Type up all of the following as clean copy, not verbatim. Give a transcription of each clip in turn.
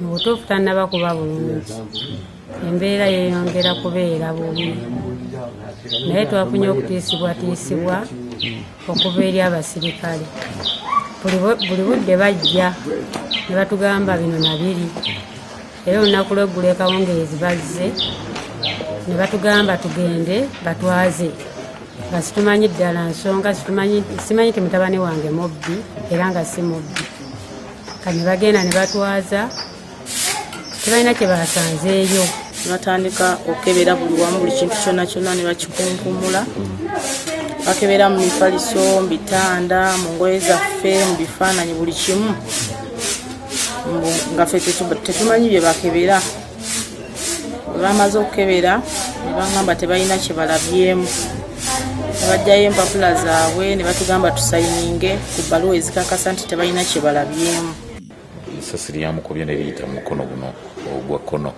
Mu butuufu tannaba kuba bulungi, embeera yeeyongera kubeera bubi, naye twafunye okutiisibwatiisibwa okuva eri abasirikale. Buli budde bajja ne batugamba bino na biri, era olunaku lw'eggulo e Kawungeezi bazze ne batugamba tugende batwaze, nga situmanyi ddala nsonga, simanyi nti mutabani wange mubbi era nga si mubbi. Kati ne bagenda ne batwaza, tebalina kye basanzeeyo. Ne batandika okukebera buli wamu, buli kintu kyonna kyonna ne bakikunkumula. Bakebera mu mifaliso, mu bitanda, mu ngoye zaffe, mu bifaananyi, buli kimu, nga ffe tetumanyi bye bakebera. Bwe bamaze okukebera ne baŋŋamba tebalina kye balabyemu, ne baggyayo empapula zaabwe ne batugamba tusayininge ku bbaluwa ezikakasa nti tebalina kye balabyemu. Essasi lyamukubye ne liyita mu mukono guno ogwa kkono,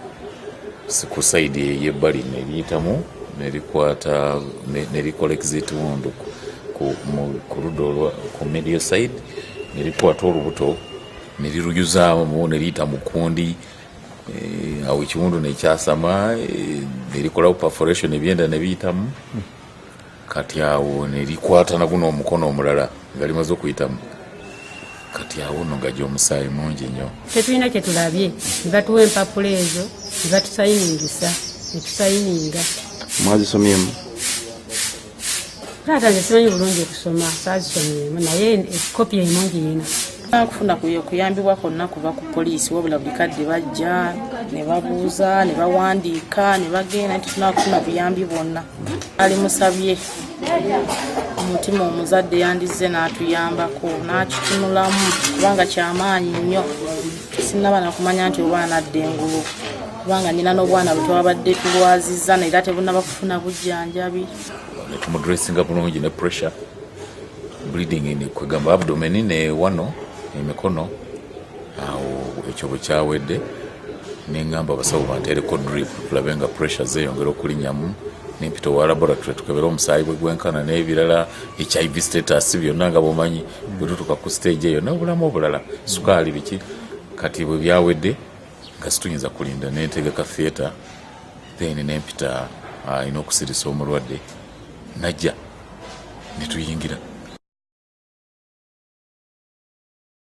ku sayidi ey'ebbali ne liyitamu ne likwata ne likola exit wound ku ludda olwa ku medial side, ne likwata olubuto ne liruyuzaamu ne liyita mu kkundi. Awo ekiwundu nekyasama, ne likolawo perforation, ebyenda ne biyitamu. Kati awo ne likwata na guno omukono omulala nga limaze okuyitamu. Kati awo nno nga gy'omusaayi mungi nnyo. Tetulina kye tulabye, ne batuwa empapula ezo ne batusayiningisa, ne tusayininga. Mwazisomyemu? Taata, nze simanyi bulungi kusoma, saazisomyemu, naye ekopi emu ngiyina. Kufuna kuyambibwa kwonna kuva ku poliisi, wabula buli kadde bajja ne babuuza ne bawandiika ne bagenda nti tunakufuna buyambi bwonna. Ali musabye omutima omuzadde yandizze n'atuyambako n'akitunulamu, kubanga kyamaanyi nnyo. Sinnaba nakumanya nti oba anadda engulu, kubanga nina n'obwana bwe twabadde tulwazizza era tebunaba kufuna bujjanjabi. Ne tumudressinga bulungi ne pressure bleeding kwegamba abdomen ne wano emikono. Awo ekyo bwe kyawedde, neŋŋamba abasawo banteereko drip tulabe nga pressure zeeyongera okulinnyamu, nempita owa laboratory tukebere omusaayi bwe gwenkana n'ebirala, HIV status, byonna nga bwomanyi bwe tutuuka ku stage eyo n'obulamu obulala, sukaali, biki. Kati bwe byawedde nga situyinza kulinda, nentegeka theatre, then nempita alina okusirisa omulwadde, najja netuyingira.